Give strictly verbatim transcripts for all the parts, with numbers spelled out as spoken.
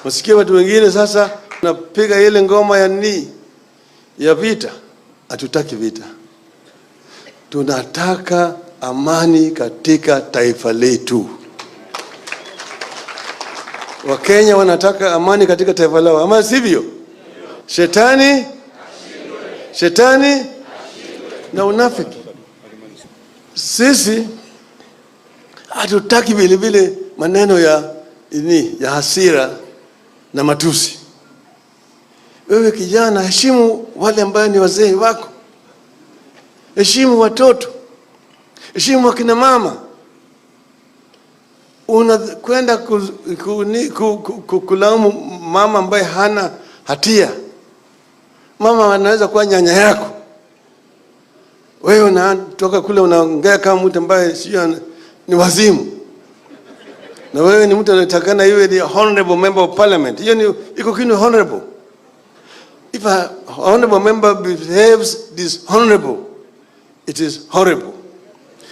Msikie watu wengine sasa napiga ile ngoma ya ni, ya vita. Hatutaki vita. Tunataka amani katika taifa letu. Wakenya wanataka amani katika taifa lao, ama sivyo? Shetani, shetani na unafiki. Sisi hatutaki vile vile maneno ya ini, ya hasira na matusi. Wewe kijana, heshimu wale ambao ni wazee wako. Heshimu watoto. Heshimu akina mama. Unakwenda ku, ku, ni, ku, ku, ku, kulaumu mama ambaye hana hatia. Mama anaweza kuwa nyanya yako. Wewe unatoka kule unaongea kama mtu ambaye sio ana-, ni wazimu. Na wewe ni mtu anatakana iwe ni honorable member of parliament. Hiyo ni iko kinu honorable. If a honorable member behaves dishonorable, it is horrible.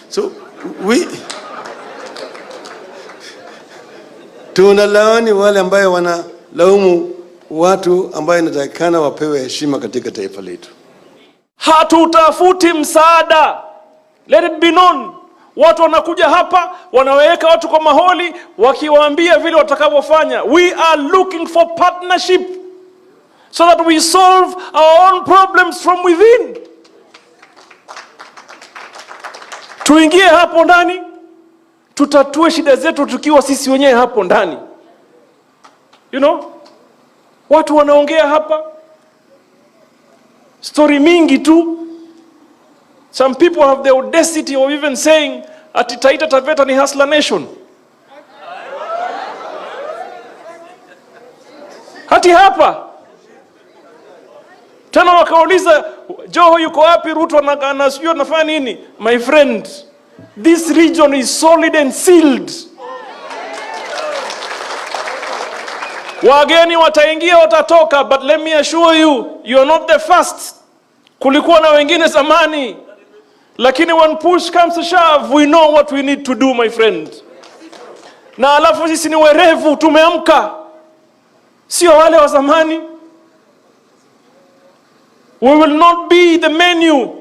So we tunalaani wale ambaye wanalaumu watu ambaye inatakikana wapewe heshima katika taifa letu. Hatutafuti msaada. Let it be known. Watu wanakuja hapa, wanaweka watu kwa maholi, wakiwaambia vile watakavyofanya. We are looking for partnership so that we solve our own problems from within. Tuingie hapo ndani, tutatue shida zetu tukiwa sisi wenyewe hapo ndani. You know? Watu wanaongea hapa story mingi tu. Some people have the audacity of even saying ati Taita Taveta ni hustler nation. Hati hapa. Tena wakauliza, "Joho yuko wapi? Ruto ana-, ana-, sijui anafanya nini?" My friend, this region is solid and sealed. Wageni wataingia, watatoka, but let me assure you, you are not the first. Kulikuwa na wengine zamani, lakini when push comes to shove, we know what we need to do, my friend. Na alafu sisi ni werevu, tumeamka. Sio wale wa zamani. We will not be the menu.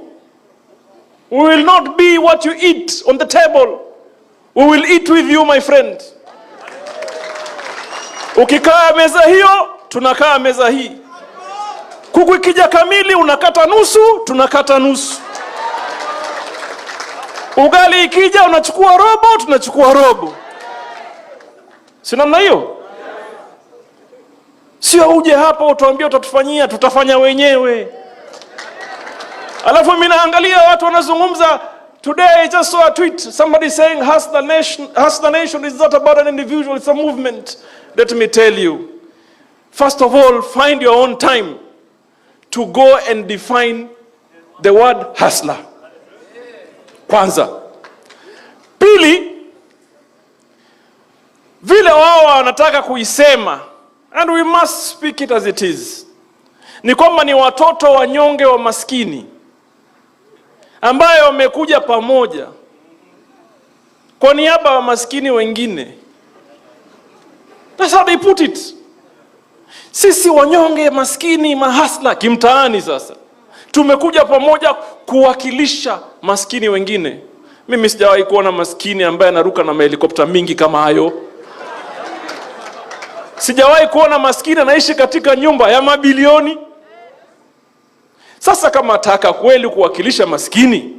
We will not be what you eat on the table. We will eat with you, my friend. Ukikaa meza hiyo, tunakaa meza hii. Kuku ikija kamili, unakata nusu, tunakata nusu. Ugali ikija, unachukua robo, tunachukua robo. Si namna hiyo? Sio uje hapa utuambie utatufanyia, tutafanya wenyewe. Alafu mimi naangalia watu wanazungumza. Today I just saw a tweet, somebody saying, "Hustler nation, hustler nation is not about an individual, it's a movement." Let me tell you. First of all, find your own time to go and define the word hustler. Kwanza. Pili, vile wao wanataka kuisema, and we must speak it as it is, ni kwamba ni watoto wanyonge wa maskini ambayo wamekuja pamoja kwa niaba ya maskini wengine. That's how they put it. Sisi wanyonge, maskini, mahasla, kimtaani sasa. Tumekuja pamoja kuwakilisha maskini wengine. Mimi sijawahi kuona maskini ambaye anaruka na mahelikopta mingi kama hayo. Sijawahi kuona maskini anaishi katika nyumba ya mabilioni. Sasa kama taka kweli kuwakilisha maskini,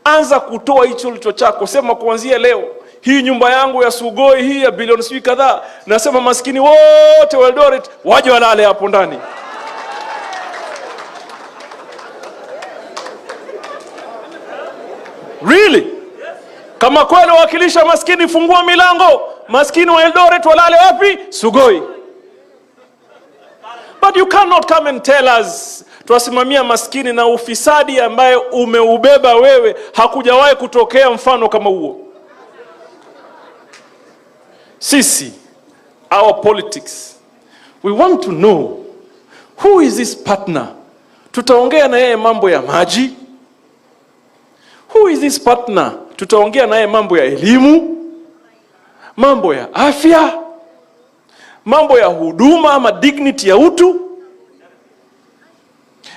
anza kutoa hicho ulicho chako. Sema, "Kuanzia leo, hii nyumba yangu ya Sugoi, hii ya bilioni sijui kadhaa, nasema maskini wote wa Eldoret waje walale hapo ndani." Really? Kama kweli wakilisha maskini, fungua milango. Maskini wa Eldoret walale wapi? Sugoi. But you cannot come and tell us, "Twasimamia maskini," na ufisadi ambaye umeubeba wewe, hakujawahi kutokea mfano kama huo. Sisi, our politics, we want to know who is this partner. Tutaongea na yeye mambo ya maji. Who is this partner? Tutaongea na yeye mambo ya elimu, mambo ya afya, Mambo ya huduma ama dignity ya utu,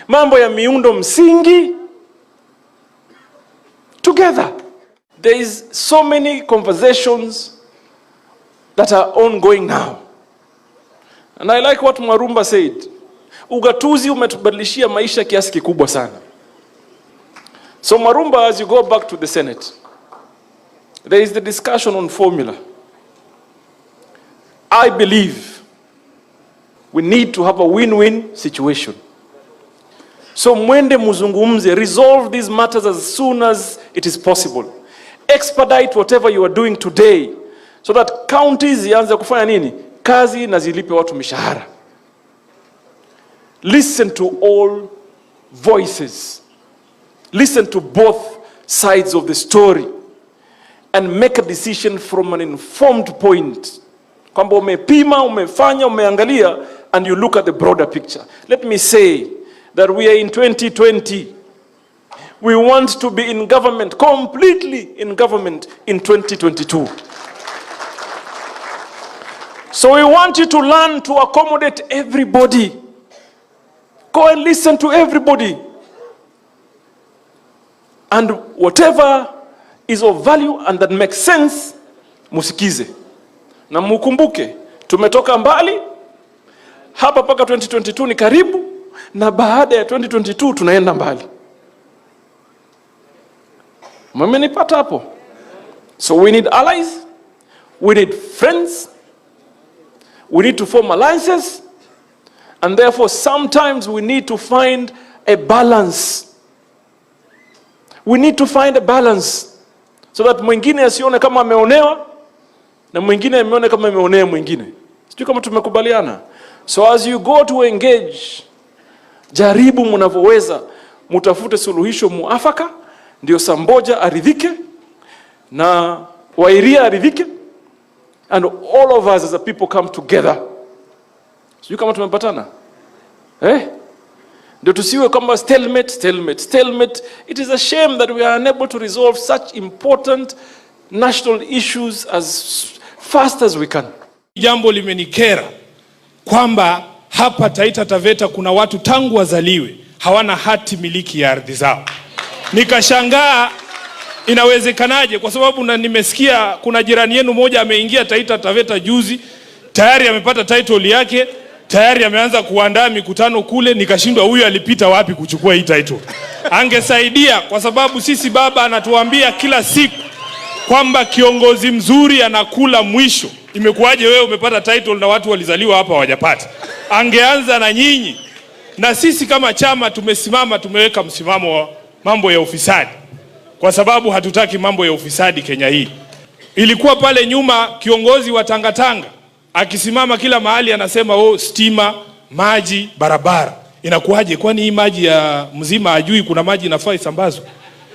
mambo ya miundo msingi, together. There is so many conversations that are ongoing now. And I like what Mwarumba said. Ugatuzi umetubadilishia maisha kiasi kikubwa sana. So Mwarumba, as you go back to the Senate, there is the discussion on formula. I believe we need to have a win-win situation. So mwende muzungumze, resolve these matters as soon as it is possible. Expedite whatever you are doing today so that counties zianze kufanya nini? Kazi na zilipe watu mishahara. Listen to all voices. Listen to both sides of the story and make a decision from an informed point. Kwamba umepima, umefanya, umeangalia, and you look at the broader picture. Let me say that we are in twenty twenty. We want to be in government, completely in government in twenty twenty-two. So we want you to learn to accommodate everybody. Go and listen to everybody. And whatever is of value and that makes sense, musikize. Na mukumbuke, tumetoka mbali, hapa mpaka twenty twenty-two ni karibu, na baada ya twenty twenty-two tunaenda mbali. Mmenipata hapo? So we need allies, we need friends, we need to form alliances, and therefore sometimes we need to find a balance. We need to find a balance so that mwingine asione kama ameonewa na mwingine ameone kama ameonea mwingine. Sijui kama tumekubaliana. So as you go to engage, jaribu mnavyoweza, mutafute suluhisho muafaka, ndio Samboja aridhike na Wairia aridhike, and all of us as a people come together. Sijui kama tumepatana, eh? Ndio tusiwe kama stalemate, stalemate, stalemate. It is a shame that we are unable to resolve such important national issues as fast as we can. Jambo limenikera kwamba hapa Taita Taveta kuna watu tangu wazaliwe hawana hati miliki ya ardhi zao. Nikashangaa inawezekanaje, kwa sababu na nimesikia kuna jirani yenu moja ameingia Taita Taveta juzi, tayari amepata title yake, tayari ameanza kuandaa mikutano kule. Nikashindwa, huyu alipita wapi kuchukua hii title? Angesaidia, kwa sababu sisi baba anatuambia kila siku kwamba kiongozi mzuri anakula mwisho. Imekuwaje wewe umepata title na watu walizaliwa hapa hawajapata? Angeanza na nyinyi. Na sisi kama chama tumesimama, tumeweka msimamo wa mambo ya ufisadi, kwa sababu hatutaki mambo ya ufisadi Kenya hii. Ilikuwa pale nyuma kiongozi wa Tangatanga akisimama kila mahali anasema, "Oh, stima, maji, barabara." Inakuwaje? Kwani hii maji ya Mzima hajui kuna maji inafaa isambazwe?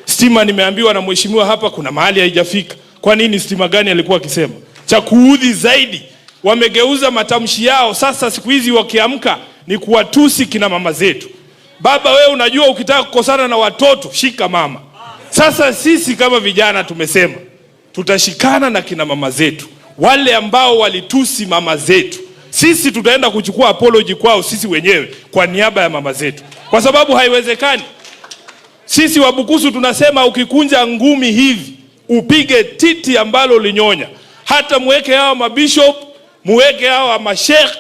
Stima, nimeambiwa na mheshimiwa hapa, kuna mahali haijafika. Kwa nini? Stima gani alikuwa akisema? Cha kuudhi zaidi, wamegeuza matamshi yao. Sasa siku hizi wakiamka ni kuwatusi kina mama zetu. Baba, wewe unajua ukitaka kukosana na watoto, shika mama. Sasa sisi kama vijana tumesema, tutashikana na kina mama zetu, wale ambao walitusi mama zetu. Sisi tutaenda kuchukua apology kwao sisi wenyewe kwa niaba ya mama zetu, kwa sababu haiwezekani. Sisi Wabukusu tunasema, ukikunja ngumi hivi, upige titi ambalo linyonya. Hata muweke hawa mabishop, muweke hawa masheikh,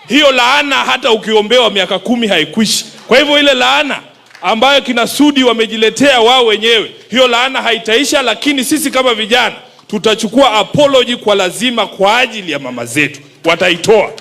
hiyo laana hata ukiombewa miaka kumi haikwishi. Kwa hivyo ile laana ambayo kina Sudi wamejiletea wao wenyewe, hiyo laana haitaisha, lakini sisi kama vijana tutachukua apology kwa lazima kwa ajili ya mama zetu. Wataitoa.